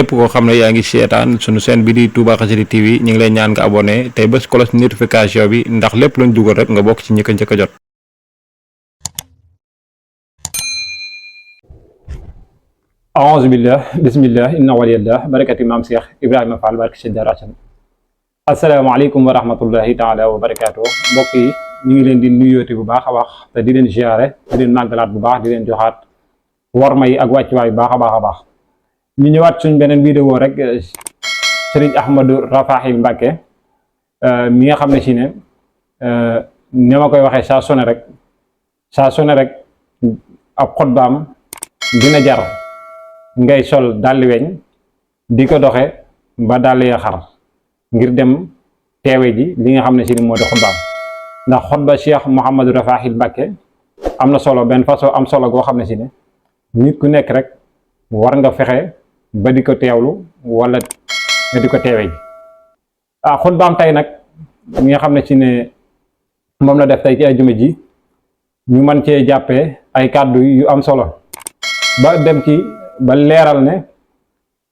képp koo xam ne yaa ngi seetaan sunu chaîne bi di Touba Xassida TV ñu ngi lay ñaan nga abonné tey bés cloche notification bi ndax lépp luñ dugal rek nga bokk ci ñi ko njëkk a jot. aouzu billah bismillah inna waliyallah barakati maam Cheikh Ibrahima Fall barke si darasan asalaamaaleykum wa rahmatullahi taala wa barakaatu mbokk yi ñu ngi leen di nuyooti bu baax a baax te di leen ziare di leen màggalaat bu baax di leen joxaat warma yi ak wàccuwaay bu baax a baax a baax ñu ñëwaat suñ beneen vidéo rek Serigne Ahmadou Rafahi Mbacké mi nga xam ne si ne ni ma koy waxee saa su ne rek ab xutbaam dina jar ngay sol dàlli weñ di ko doxe ba dàll ya xar ngir dem teewe ji li nga xam ne si ni moo di xutbaam ndax xutba Cheikh Mouhamadou Rafahi Mbacké am na solo benn façon am solo goo xam ne si ne nit ku nekk rek war nga fexe ba di ko teewlu wala nga di ko teewe ji xutbaam tey nag mi nga xam ne si ne moom la def tey ci ajuma ji ñu mën cee jàppee ay kàddu yu am solo ba dem ci ba leeral ne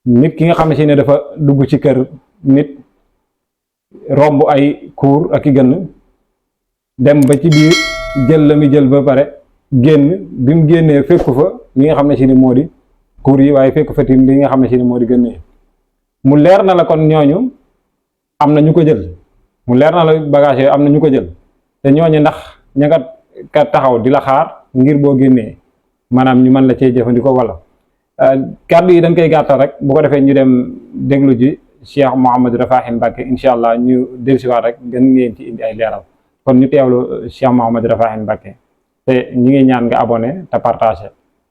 nit ki nga xam ne si ne dafa dugg ci kër nit romb ay kuur ak i gën dem ba ci biir jël la mi jël ba pare génn bi mu génnee fekku fa li nga xam ne si ni moo di kuur yi waaye fekku fa tim li nga xam ne si ni moo di gënnee mu leer na la kon ñooñu am na ñu ko jël mu leer na la bagage yooyu am na ñu ko jël te ñooñu ndax ña nga ka taxaw di la xaar ngir boo génnee maanaam ñu mën la cee jëfandikoo wala kàddu yi dañ koy gàttal rek bu ko defee ñu dem déglu ji Cheikh Mouhamadou Rafahi Mbacké incha allah ñu dellusiwaat rek gën ngeen ci indi ay leeral kon ñu teewlu Cheikh Mouhamadou Rafahi Mbacké te ñi ngi ñaan nga abonné te partagé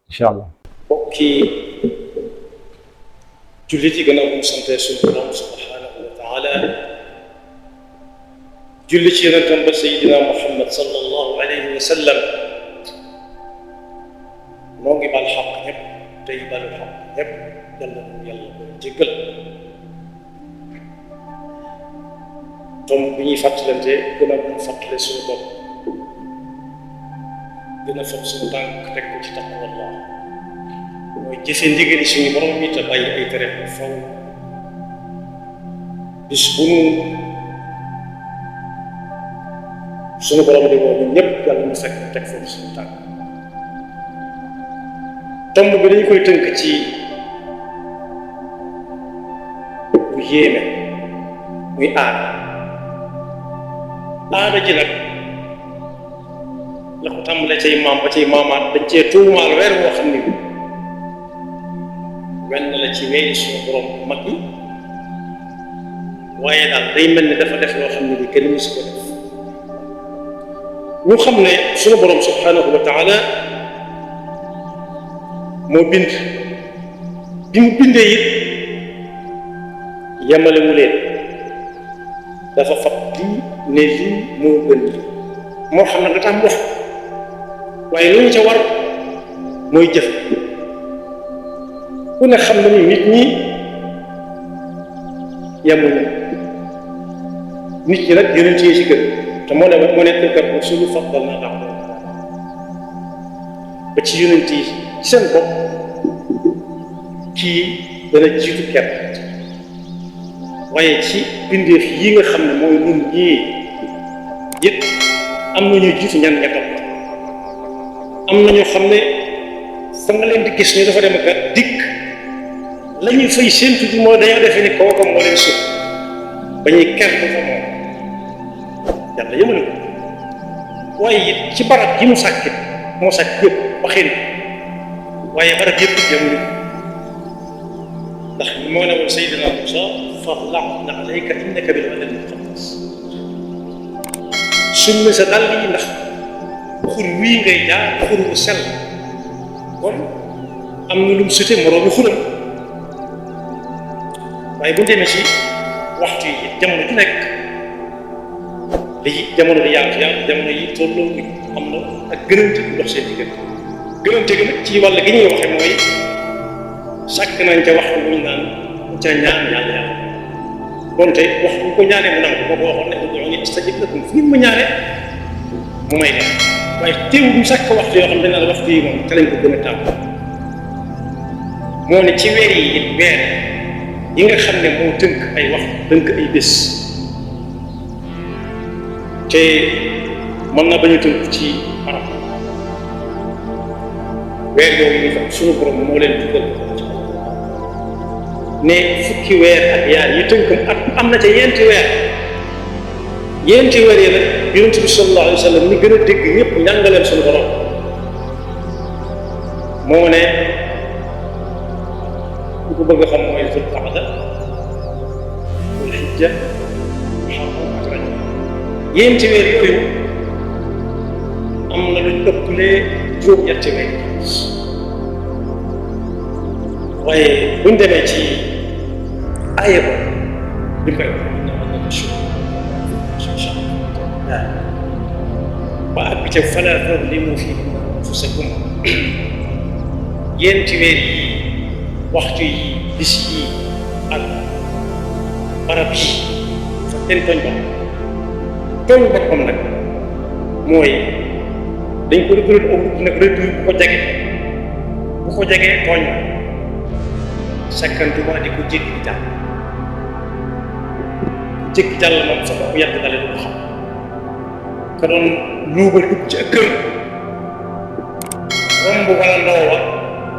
incha allah. bokki jullit yi gën a mu sante suñu borom subhanahu wa taala julli ci yonentam ba Seydina Muhammad sallallahu alayhi wa sallam moo ngi bal xaq ñëpp tey balu xaq ñëpp yàlla ko jéggal tom bi ñuy fàttalante gën a mun fàttale suñu bopp gën a foog suñu tànk teg ko ci taqwallah mooy jëfe ndigali suñu borom bi te bàyyi ay tere bu faw bis bu nu suñu borom di woo ñun ñëpp yàlla mu fekk teg foofu suñu tànk tomb bi dañu koy tënk ci bu yéeme muy aada ji nag la ko tàmbalee cay maam ba cay maamaat dañ cee tuumaal weer woo xam ni wenn la ci weeri suñu borom bu mag yi waaye daal day mel ni dafa def loo xam ne li kenn mësu ko def ñu xam ne suñu borom subhanahu wa taala moo bind bi mu bindee it yemalewu leen dafa fab lii ne lii moo gën lii moo xam ne nga tax mu wax waaye lu ñu ca war mooy jëf ku ne xam nañu nit ñi yemuñu nit ñi nag yonent yi ci gën te moo ne tilka rusulu faddalna ba'dahum ba ci yonent yi seen bopp kii dana jiitu kenn waaye ci bindeef yi nga xam ne mooy nun ñii it am na ñuy jiitu ñan ña topp am na ñoo xam ne fa nga leen di gis ñu dafa dem ak dikk la ñuy fay séentu ji mooy dañoo defee ni kooka moo leen sut ba ñuy ker bu fa moom yàlla yëmale ko waaye it ci barab yi mu sàkkit moo sàkk yëpp waxin waaye barab yëpp yemuñu ndax moo ne woon Seydina Moussa faxla'na alayka innaka bil wadil muqaddas summi sa dàll yi ndax xur wii ngay jaar xur wu sell kon am na lu mu sute moroomi xuram waaye bu demee ci waxtu yi jamono ju nekk jamono di yaatu jamono yi tolloo bi am na ak gënante bu dox seen diggante gënante gi nag ci wàll gi ñuy waxe mooy sàkk nañ ca waxtu bu ñu naan ca ñaan yàlla donte waxtu bu ko ñaanee mu nangu boo ko waxoon ne ud'uuni astajib lakum fu ngeen ma ñaanee mu may leen waaye teewul mu sàkk waxtu yoo xam ne dañ waxtu yi moom te lañ ko gën a tàmm moo ne ci weer yi it weer yi nga xam ne moo tënk ay wax tënk ay bés te mën na bañu tënk ci arab weer yooyu ni tam suñu borom moo leen dugal ne fukki weer ak yaar yi tënkam at am na ca yenti weer yi nag yonent bi sallallahu alayhi wa sallam ni gën a dégg ñëpp njàngaleen suñu borom moo ne ku ko bëgg a xam mooy zul qaada wal hijja muharram ak rajab yenti weer yooyu am na lu ëppalee juróom-ñetti weer waaye buñ demee ci aaya ba bi koy ba ak bi ca falaa tadlimu fiihinna anfusakum yenti weer yi waxtu yi bis yi ak barab yi fa teen tooñ boppam nag mooy dañ ko rëdd aw nag rëdd bu ko jegee tooñ ma sakkantuma di ko jéggi di jàll moom sa bopp yàgg dale du ko xam ka doon luubal dugg ci ak kër romb wala ndoowa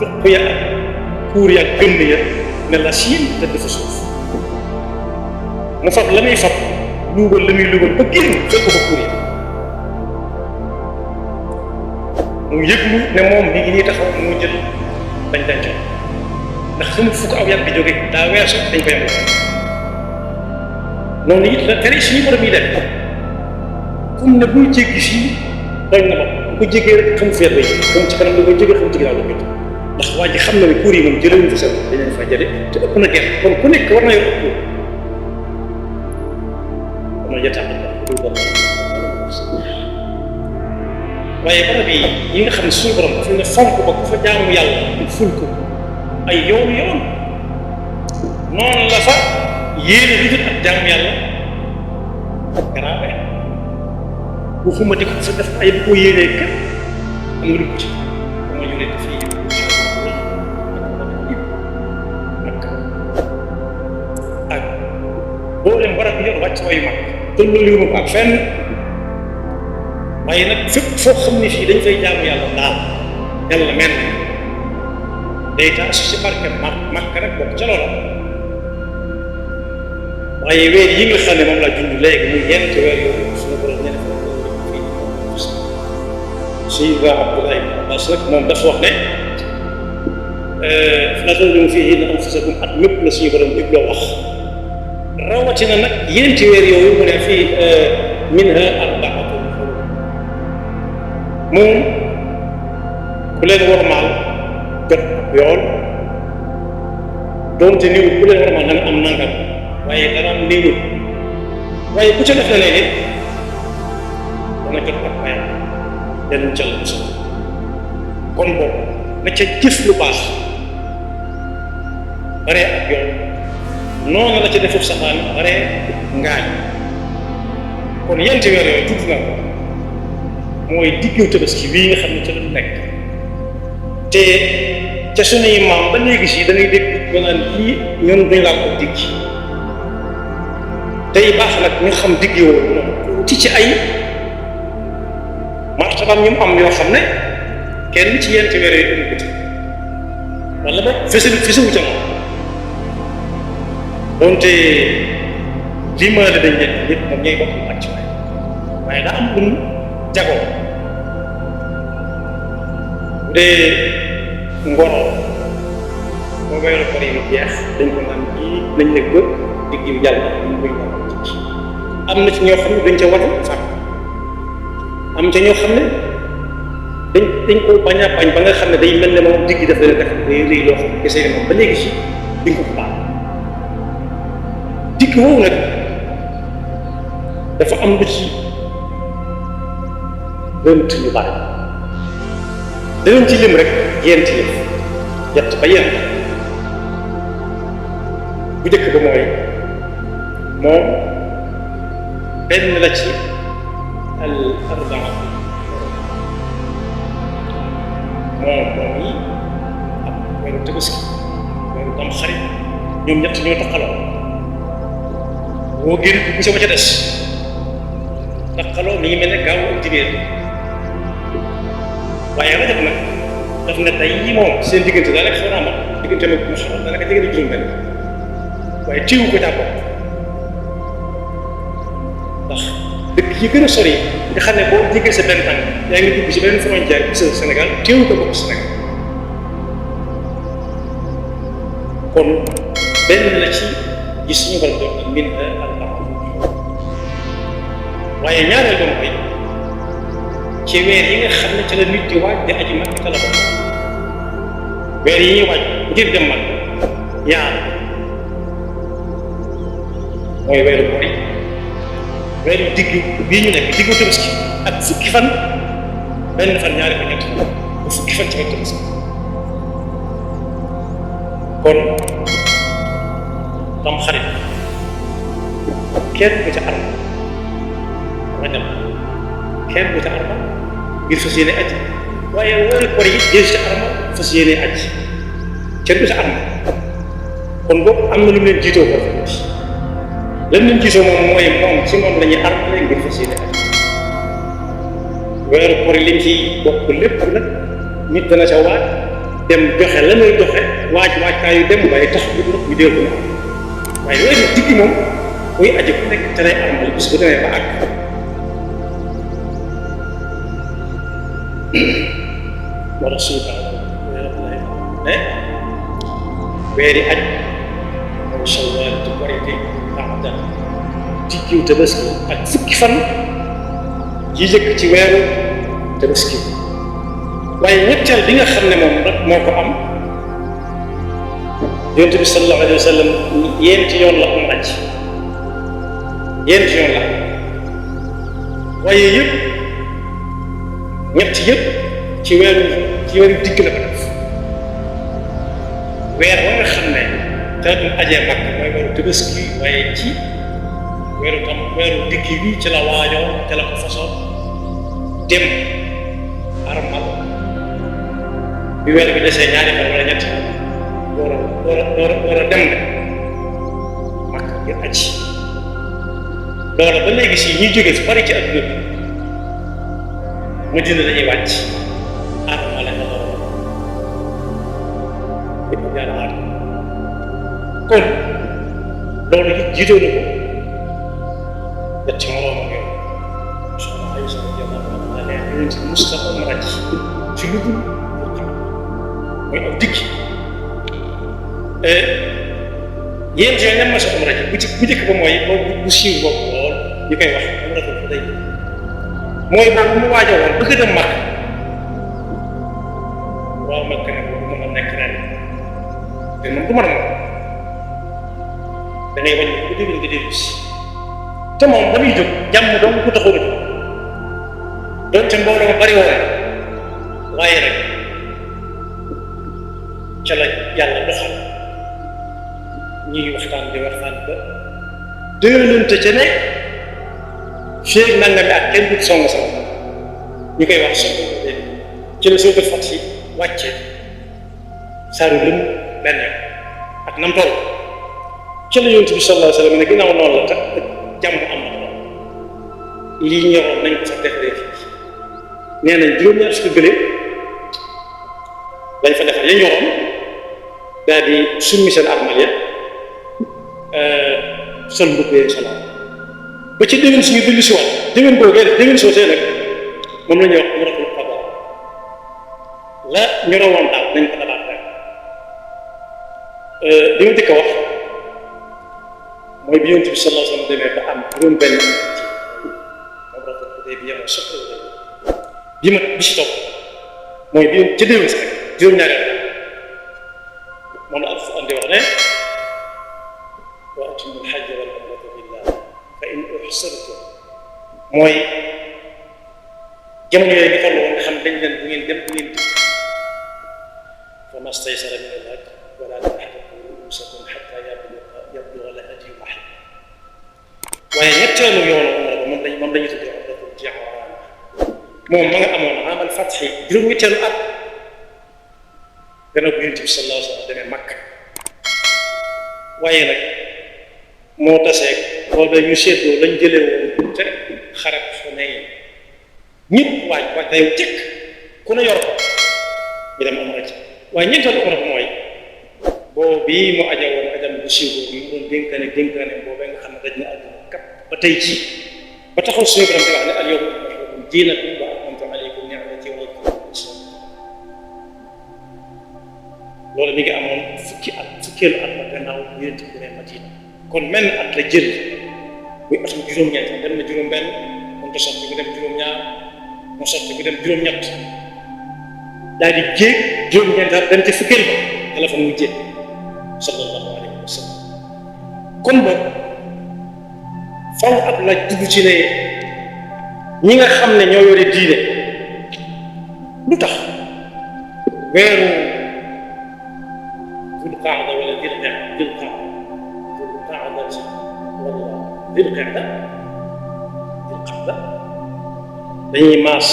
tuq ya ak kuur ya ak gënn ya ne la siin te dafa suuf mu fab la muy fab luubal la muy luubal ba génn fekk ko kuur ya mu yëglu ne moom mi ngi nii taxaw mu jël dañ dencoon ndax xamul fu ko aw yàgg di jóge daa weesu dañ ko yàgg noonu it la tere suñu borom yi def comme ne bul jéggi fii tooñ na bopp bu ko jéggee rek xamu feet ba yi xamu ci kanam da koy jégee xamu ci ginnaaw da koy ndax waa ji xam na ne kuur yi moom jëlee ñu fa seen dañ leen fa jële te ëpp na gerte kon ku nekk war na yor ëpp am na jatax waaye barab yi nga xam ne suñu borom dafa ne fonk ba ku fa jaamu yàlla ful ko ay yoon noonu la fa yéene lu dul ak jaamu yàlla ak garaabe waxuma di ko fa def ay bu ko yéenee kër am nga dugg ci dama ñu leen fii ak boo leen barab yor wàcc wayu mag tolluliwuma ko ak fenn waaye nag fépp foo xam ne fii dañ fay jaamu yàlla daal yàlla mel na day tax si barke Makka rek bokk ca loola waaye weer yi nga xam ne moom laa junj léegi muy ñeenti weer yooyu suñu borom ñene fii Sayyidina Abdullah ibn Abbas rek moom dafa wax ne falaa tadlimu fiihinna anfusakum at mépp la suñu borom jubloo wax rawatina nag yéenti weer yooyu mu ne fii minha arbaatun moom ku leen wormaal jot yool doonte niwul ku leen wormaal danga am nangam waaye dara am niwul waaye ku ca def la ne dana jot ak mayam den jël bu solo kon boobu na ca jëf lu baax bare ak yoon noonu la ca defub saxaan bare ngaañ kon yenti weer yooyu tudd na ko mooy diggu tabaski bii nga xam ne ca la nekk te ca sunuy maam ba léegi si da ngay dégg ñu naan lii ñun duñ laa ko digg tey baax nag ñu xam digg woo moom ci ay martabaam ñu am yoo xam ne kenn ci yenti weer yooyu amu ko ci wala boog fesiwu ca moom donte lii ma la dañ nekk nit moom ñooy bokk ak ci waaye daa am lu mu jagoo bu dee ngoro boo weeru koor yi jeex dañ ko naan kii nañ nekk ba digg yu jàll ñu koy am na ci ñoo xam ne dañ ca watu sax am ca ñoo xam ne dañ ko bañ a bañ ba nga xam ne day mel ne moom digg daf leen def day rëy loo xam ne kese moom ba léegi si duñ ko baal digg woowu nag dafa am lu ci lënt ñu bari danañ ci lim rek yenti yëf yett ba yent bu njëkk ba mooy moom benn la ci al arbaa moom yi ak weeru tabaski weeru tam xarit ñoom ñett ñoo taxaloo boo génn bu sa ba ca des taxaloo mi ngi mel ne gaaw ak jigéen waaye yàlla def nag daf ne tey yi moom seen diggante daanaka xaw naa ma diggante nag mu xam daanaka jege na juróom-benn waaye téewu ko caa bokk ndax dëkk yi gën a sori nga xam ne boo jégee sa benn tànk yaa ngi dugg ci benn frontière bi sa Sénégal téewu ko bokk Sénégal kon benn la ci gis suñu war a doon ak mbind ak waaye ñaareel doon koy ci weer yi nga xam ne ci la nit di waaj di aji mag ca la bokk weer yi ñuy waaj ngir dem mag yaar mooy weeru koor yi weeru digg bii ñu nekk diggu Tabaski ak fukki fan benn fan ñaari fan ñett ba fukki fan ci weeru Tabaski kon tam xarit kenn bu ca arma rajab kenn bu ca arma ngir fas yéene aji waaye weeru koor yi deesu ca arma fas yéene aji kenn du ca arma kon boobu am na lu mu leen jiitoo ko lan leen jiitoo moom mooy moom ci moom la ñuy armale ngir fas yéene aji weeru koor yi liñ ci bokk lépp nag nit dana ca waaj dem joxe la muy joxe waajtaayu dem waaye tax bu nag ñu dee ko na waaye weeru digg moom muy aji ku nekk te lay armal bis bu demee ba àgg moo tax suñu baax ne weeri aj mooy Shawwal di Korite Ramadan diggu Tabaski ak fukki fan yi jëkk ci weeru Tabaski waaye ñetteel bi nga xam ne moom rek moo ko am Yonent bi sallallahu alayhi wa sallam yéenti yoon la am aj yéenti yoon la waaye yëpp ñett yëpp ci weeru digg la ko def weer wa nga xam ne ca la ajee Makka mooy weeru Tabaski waaye ci weeru digg bi ci la waajoo ca la ko fasoo dem armal bi weer bi desee ñaari fan wala ñett door a dem ne Makka ngir aji loola ba léegi si ñuy jógee fu bari ci adduna bi Madina dañuy wàcc armale na lépp yàlla aat kon loolu it jiitoo na ko ñetti moroomam yow soxna Aysa radiyallaahu anhaa yonent bi Mustafa ma ràcc ci lu dul mooy aw dikki yéen yooyu ñam ma sa umra ji bu njëkk ba mooy boobu bu siiw boobu lool ñu koy wax umratul Hudaybiya mooy boobu mu waajal woon bëgg dem Makka waaw Makka ne boobu mën a nekk ren te moom du mën a moom da ngay wàññi bu déwén nga dellu si te moom ba muy jóg jàmm dong ko taxaw a jóg doonte mbooloo ma bari woon waaye rek ca la yàlla doxal ñuy waxtaan ba déwénante ca ne feeg nangami ak kenn du song sama ñu koy wax song ci la soo ko fat si wàcce saaru lëm benn ak nam toll ci la Yonent bi sallallahu alayhi wa sallam ne ginnaaw noonu la tax jàmm am na lii ñoroon nañ ko sax defaree fii nee nañ juróom-ñaar fukki gëléem lañ fa defar ya ñoroon daal di summi seen armal ya sol mbubb yee solo ba ci déwén si ñu dellu si waat déwén boogee déwén soo see nag moom la ñuy wax umratul qadaa la ñoroon daal nañ ko dabaat rek li ma dëkk a wax mooy bi Yonent bi sallallahu alayhi wa sallam demee ba am juróom-benn ci umratul Hudaybiya mooy soxla bi ma bi si topp mooy bi ca déwén si rek juróom-ñaari moom la am fu andi wax ne wa atimul hajja wal umrata lillah fa in uhsirtum mooy jamono yooyu ñu toll woon nga xam dañ leen bu ngeen dem bu ngeen dikk fa mastaysara min al hajj wala tahliqu ruusakum hatta yablugha al hadyu mahillah waaye ñetteelu yoonu umra ba moom dañuy tuddee umratul ji'raan moom ma nga amoon amal fatxi juróom-ñetteelu at gannaaw bu Yonent bi sallallahu alayhi wa sallam demee Makka waaye nag moo taseeg wala ñu seetloo lañ jëlee woon te xarab su ne ñëpp waaj dayu jëkk ku ne yor ko ñu dem am rajo waaye ñeenteelu umra mooy boobu bii mu aja woon ajam bu siiw boobu mu doon dénkaane boobee nga xam ne daj na àdduna kap ba tey ji ba taxaw suñu borom di wax ne al yawma akmaltu lakum diinakum wa atmamtu alaykum ni'mati wa raditu lakum al-islaam loolu mi ngi amoon fukkeelu at la gannaaw Yonent bi ne Madina kon menn at la jël muy atum juróom-ñeent dem na juróom-benn moom ta sotti bu dem juróom-ñaar mu sotti bu dem juróom-ñett daal di jéeg juróom-ñeent at dem ci fukkeel ba yàlla fa muy jéeg sallallahu alayhi wa sallam kon boog faw ab laaj dugg ci ne ñi nga xam ne ñoo yore diine lu tax weeru dul qaada wala dil qaada dañuy maas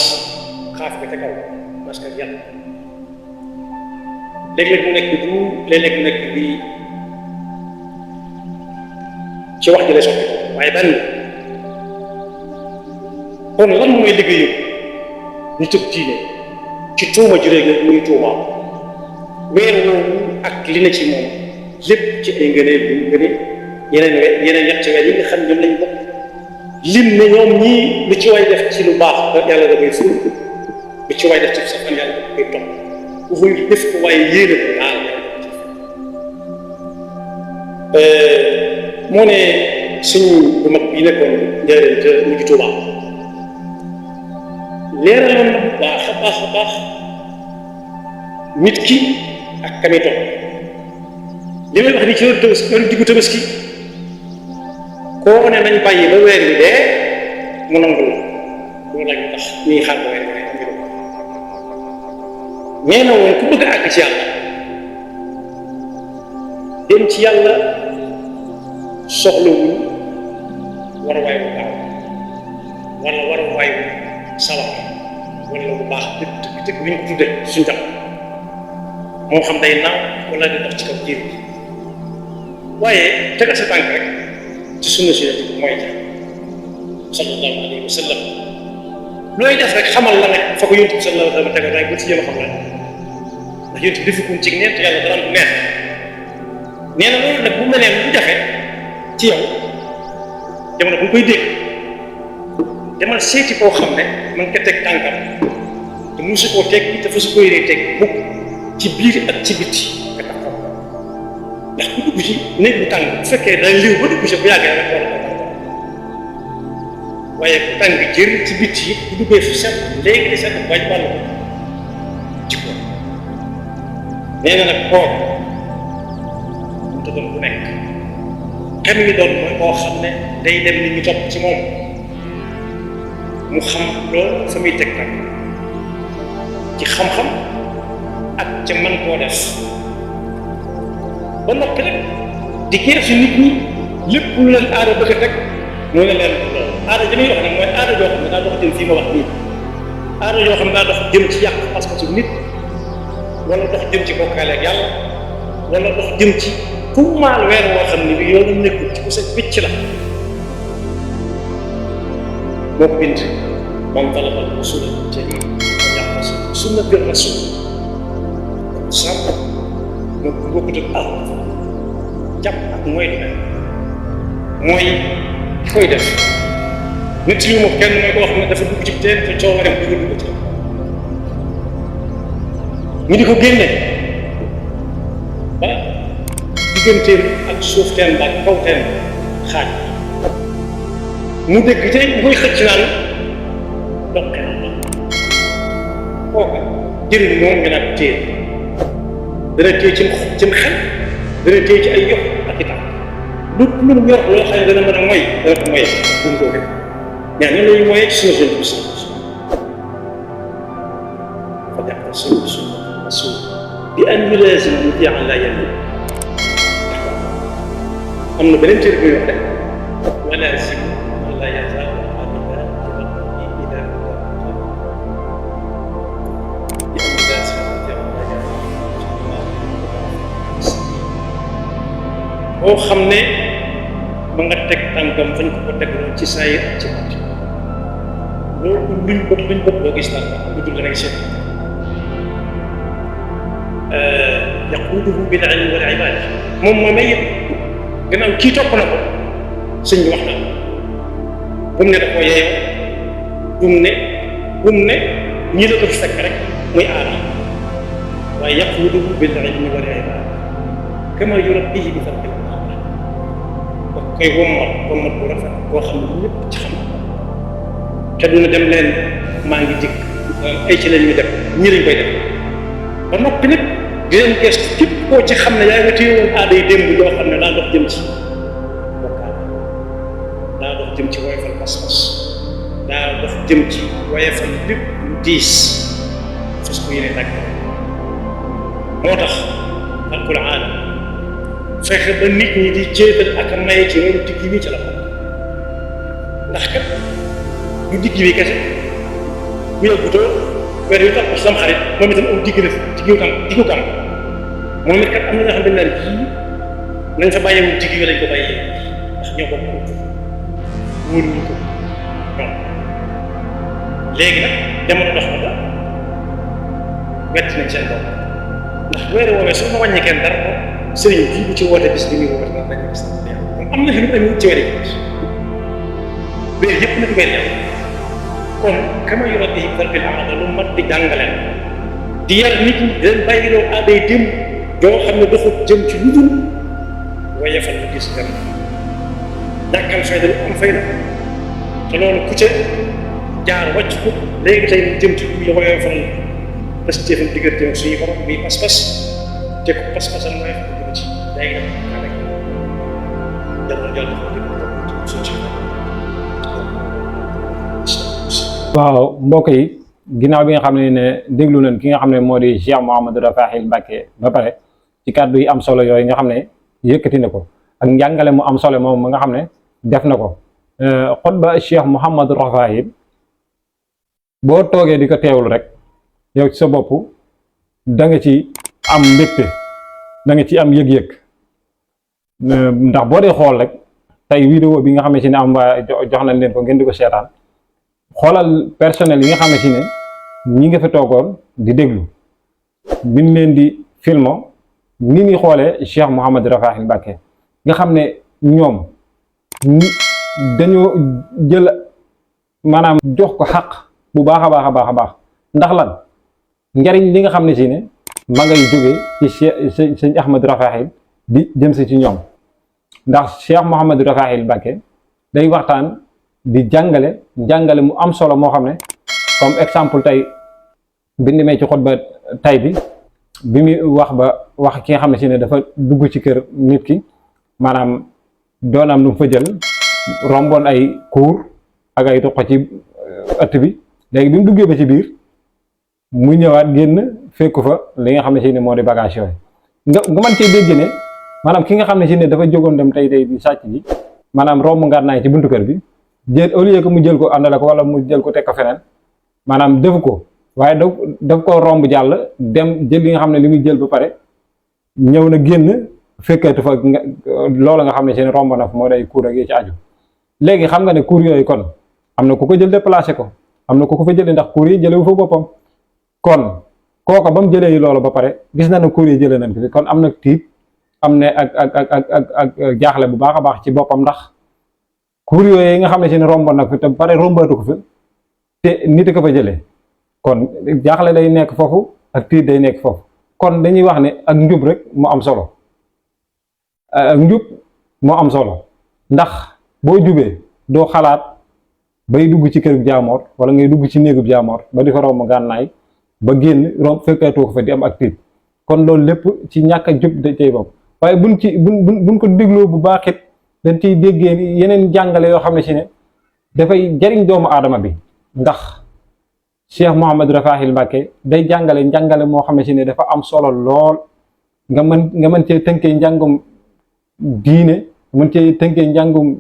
xaaf bi ca kaw parce que yàlla léeg-léeg mu nekk du léeg-léeg mu nekk bi ci wax ji lay sotti waaye benn kon lan mooy liggéeyu ñu tëb diine ci tuuma ju rek muy tuuma weer woowu ak li na ci moom lépp ci ay ngëneel yu ngëneel yeneen ñetti weer yi nga xam ñoom lañ bokk lim ne ñoom ñii lu ci way def ci lu baax yàlla da koy ful lu ci way def ci sa fan yàlla da koy topp ku koy def ko waaye yéene ko daal moo ne suñu bu mag bi nekkoon njëriñ te ñu ngi Tuubaa leeraloon na bu baax a baax nit ki ak kami topp li may wax ni ci heure diggu Tabaski koo ne nañ bàyyi ba weer wi dee mu nangu la loolu lañ tax ñuy xaar ba weer wi dee nee na woon ku bëgg a àgg ci yàlla dem ci yàlla soxlawul war a waay bu gaaw wala war a waay bu sawar wala bu baax dëgg bi ñu ko tuddee suñu tam moo xam day naaw wala di dox ci kaw jiir bi waaye tegal sa tànk rek ci sunna si mooy ja sallallahu alayhi wa sallam looy def rek xamal la ne fa ko Yonent bi sallallahu alayhi wa sallam tegal rek bu ci jéem a xam la ndax Yonent bi defukum ci neent yàlla dara du neex nee na loolu nag bu mel ne bu jafe ci yow jamono bu koy dégg demal seeti koo xam ne man nga teg tànkam te musu koo teg te fa su koy ree teg mukk ci biir ak ci bitti nga tax ko ndax ku dugg ci néeg bu tàng bu fekkee day liw ba dugg ci bu yàggee rek war a waaye bu tàng jër ci bitti yi bu duggee fu set léegi di set bañ wàll ko ci ko nee na nag koor mu ta doon bu nekk xam mi doon mooy koo xam ne day dem nit ñi topp ci moom mu xam loolu fa muy teg nag ci xam-xam ak ca man koo def ba noppi nag di gërësu nit ñi lépp lu leen aada bëgg a teg mooy ne leen loolu aada ji muy wax nag mooy aada joo xam ne daa dox jëm fii ma wax nii aada joo xam ne daa dox jëm ci yàq pas-pasu nit wala dox jëm ci bokkaale ak yàlla wala dox jëm ci tuumaal weer woo xam ne bi yoonu nekkul ci ku sa picc la moo ko bind man talaba al-usula al-jalil sunnat ar-rasul sàmm moo ko bokkut ak àll jàpp ak mooy di mooy ki koy def nit yu ma kenn mooy koo xam ne dafa dugg ci teen te coowareem dugg ci ñu di ko génne ba digganteem ak suuf teen ba ak kaw teen xaaj mu dégg te bu koy xëcc naan doqe kooka jëriñ moom nga naan téye dana téye ci xel dana téye ci ay yox ak i tànk lu mu yor loo xam ne dana mën a moy dana ko moyee bu mu ko def ñaa ne lañu moyee ci sunu jeune bi fa jàppal sunu rasul bi an yulaazim mutii'an laa yamliik am na beneen téere bu ñu wax rek walaazim man laa yazaalu koo xam ne ma nga teg tànkam fañ ko tegloon ci saa yi ak ci bët loolu luñ bët doo gis tànkam lu dul rek seet yaquuduhu bil ilmi wal ibaada moom moomay yëpp gannaaw kii topp na ko sëñ bi wax na bu mu ne da koo yeeyoo bu mu ne ñi la ko fekk rek muy aada waaye yaquuduhu bil ilmi wal ibaada kama yurabbihi bi fadli ba koy wommat bu rafet koo xam ne ñëpp ci xam te duna dem leen maa ngi dikk ay ci lañ ñu def ñi lañ koy def ba noppi nag di leen gestu képp koo ci xam ne yaa nga téye woon aada yi démb yoo xam ne daa dox jëm ci bokkaale daa dox jëm ci woyofal pas-pas daa dox jëm ci woyofal lépp lu diis fas ko yéene tàgg moo tax alkul aada fexe ba nit ñi di jéetal ak a maye ci loolu digg bi ci la bokk ndax kat du digg bi kese bu yàggutoo weer yu tax sam xarit moom itam am digg la diggu kam moom it kat am na ñoo xam ne naan kii nañ fa bàyyeewul digg bi lañ ko bàyyee ndax ñoo bokk wóoruñu ko ñoom léegi nag jamono dox na ba wetti nañ seen bopp ndax weer woowee su ma wàññi kenn dara sëriñ bii bu ci woote bis bi muy woote nag dañ gis kon am na fi lu tamit ci weer yi weer yëpp nag weer yàlla kon kama yurabbihi bi fadlil aada lu mat di jàngaleen di yar nit ñi di leen bàyyi loo aaday démb joo xam ne doxut jëm ci lu dul waaye fan la gis dem ñàkkal fayda lu am fayda te loolu ku ca jaar wàcc ko léegi tey jëm ci lu waaye fan parce que téefam diggante ak suñu borom muy pas-pas te ko pas-pasam mooy dugg ci léegi nag kaa nekk jàll jàll suñ ci waaw mbokk yi ginnaaw bi nga xam ne déglu nañ ki nga xam ne moo di Cheikh Mouhamadou Rafahil Mbacké ba pare ci kàddu yi am solo yooyu nga xam ne yëkkati na ko ak njàngale mu am solo moom nga xam ne def na ko xutba Cheikh Mouhamadou Rafahil boo toogee di ko teewlu rek yow ci sa bopp da nga ci am mbégte da nga ci am yëg-yëg ndax boo dee xool rek tey vidéo bi nga xam ne si ne am waa jox nañ leen ko ngeen di ko seetaan xoolal personnel yi nga xam ne si ne ñi nga fi toogoon di déglu biñ leen di filmo ni ñuy xoolee Cheikh Mouhamadou Rafahil Mbacké nga xam ne ñoom dañoo jël maanaam jox ko xaq bu baax a baax a baax a baax ndax lan njariñ li nga xam ne si ne ma ngay jógee ci Cheikh sëñ Ahmadou Rafahil di jëm si ci ñoom ndax Cheikh Mouhamadou Rafahil Mbacké day waxtaan di jàngale mu am solo moo xam ne comme exemple tey bi demee ci xutba tay bi muy wax ki nga xam ne si ne dafa dugg ci kër nit ki maanaam doon am lu mu fa jël romboon ay kuur ak ay tuq ci ëtt bi léegi bi mu duggee ba ci biir mu ñëwaat génn fekku fa li nga xam ne si ne moo di bagage yooyu nga mën cee dégg ne maanaam ki nga xam ne si ne dafa jógoon dem tey di sàcc ji maanaam romb ngànnaay ci buntu kër bi jël au lieu que mu jël ko àndale ko wala mu jël ko teg ko feneen maanaam defu ko waaye daf ko romb jàll dem jël li nga xam ne li muy jël ba pare ñëw na génn fekkatu fa loola nga xam ne seen romb na fa moo day kuur ak yi ci aju léegi xam nga ne kuur yooyu kon am na ku ko jël déplacé ko am na ku ko fa jëlee ndax kuur yi jëlewu fa boppam kon kooka ba mu jëlee yi loolu ba pare gis na ne kuur yi jëlee nañ ko fi kon am na tiit am ne ak jaaxle bu baax a baax ci boppam ndax kuur yooyu nga xam ne si ne romboon nag fi te pare rombaatu ko fi te nit ko fa jëlee kon jaaxle day nekk foofu ak tiit day nekk foofu kon dañuy wax ne ak njub rek moo am solo ak njub moo am solo ndax boo jubee doo xalaat bay dugg ci kërub jaamoor wala ngay dugg ci néegub jaamoor ba di fa romb gànnaay ba génn romb fekkatoo ko fa di am ak tiit kon loolu lépp ci ñàkk a jub da cay bopp waaye buñ ko dégloo bu baax it dañ ciy déggee yeneen jàngale yoo xam ne si ne dafay jariñ doomu aadama bi ndax Cheikh Mouhamadou Rafahil Mbacké day njàngale moo xam ne si ne dafa am solo lool nga mën cee tënkee njàngum diine mën cee tënkee njàngum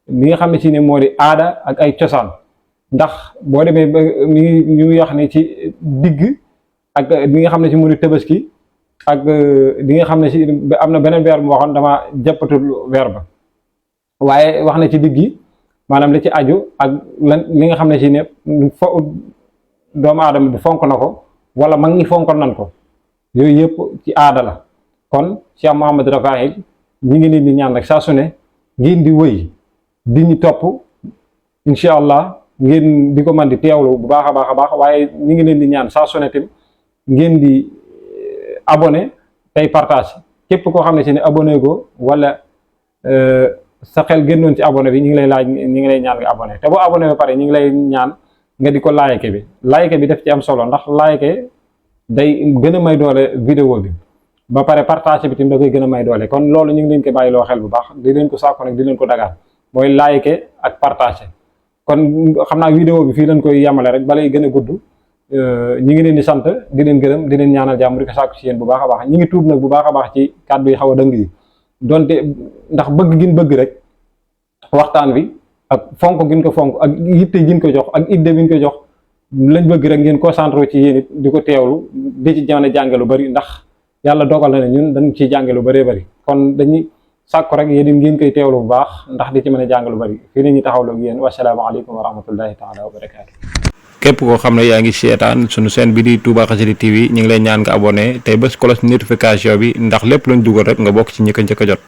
li nga xam ne si ne moo di aada ak ay cosaan ndax boo demee ba ñu wax ne ci digg ak li nga xam ne si moo di tabaski ak di nga xam ne si am na beneen weer bu waxoon dama jàppatul weer ba waaye wax na ci digg yi maanaam li ci aju ak lan li nga xam ne si ne doomu aadama bi fonk na ko wala mag ñi fonkoon nan ko yooyu yëpp ci aada la. kon Cheikh Mouhamadou Rafahi ñi ngi leen di ñaan rek saa su ne ngeen di wëy di ñu topp incha allah ngeen di ko mën di teewlu bu baax a baax waaye ñi ngi leen di ñaan saa su ne tam ngeen di abonné tey partage képp koo xam ne si ne abonné go wala sa xel génnoon ci abonné bi ñu ngi lay laaj ñi ngi lay ñaan nga abonné te boo abonné ba pare ñu ngi lay ñaan nga di ko like bi def ci am solo ndax like day gën a may doole vidéo bi ba pare partage bi tamit da koy gën a may doole kon loolu ñu ngi leen ko bàyyi loo xel bu baax di leen ko sàkku nag di leen ko dagaan mooy like ak partage kon xam naa vidéo bi fii leen koy yamale rek balay gën a gudd ñi ngi leen di sant di leen gërëm di leen ñaanal jàmm di ko sàkku ci yéen bu baax a baax ñi ngi tuub nag bu baax a baax ci kàddu yi xaw a dëng yi donte ndax bëgg gin bëgg rek waxtaan wi ak fonk gin ko fonk ak yitte gin ko jox ak idée bi ñu ko jox lañ bëgg rek ngeen concentré ci yéen it di ko teewlu di ci jamono jànge lu bari ndax yàlla dogal na ne ñun dañ ciy jànge lu bëree bëri kon dañuy sàkku rek yéen ngeen koy teewlu bu baax ndax di ci mën a jàng lu bëri fii la ñuy taxawloo ak yéen wasalaamaaleykum wa rahmatullahi taala wa barakaatu. képp koo xam ne yaa ngi seetaan sunu chaîne bi di Touba Xassida TV ñu ngi lay ñaan nga abonné tey bés cloche notification bi ndax lépp luñ dugal rek nga bokk ci ñi ko njëkk a jot.